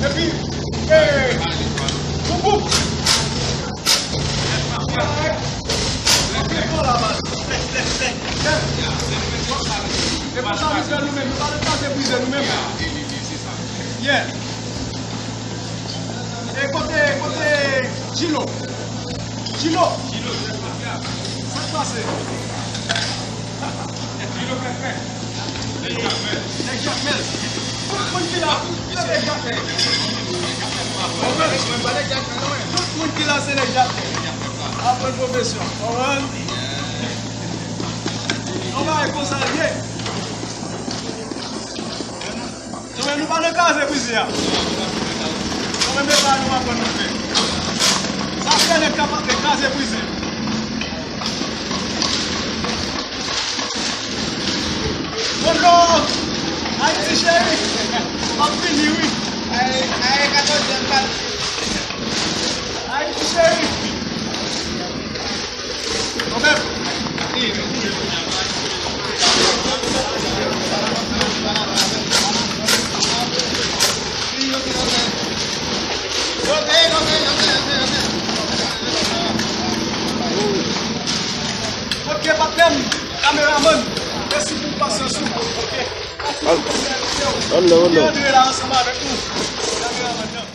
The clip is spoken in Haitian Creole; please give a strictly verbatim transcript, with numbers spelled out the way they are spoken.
Epi, eh, boum, boum. E konsa nou fè nou menm, nou pa nan kraze brize nou menm. Yeah. E kote, kote Djilo? Djilo. Sa k pase? Djilo fè fè. Nèg Jakmèl. Tout moun ki la, se nèg Jakmèl. Tout moun ki la, se nèg Jakmèl. Aprann pwofesyon. Konprann? Nou bay konsa l ye. Yo menm nou pa nan kraze brize a. Yo menm e pa nou aprann nou fè. Sa fè nèg kapab fè kraze brize. Bonjou! Ayiti cheri! M ap vini wi! Ayiti cheri! Ok, patnè m, kameramann, mèsi pou pasyans ou. Ok. Ann la, ann la. Antre la ansanm avèk nou. Kameramann nan.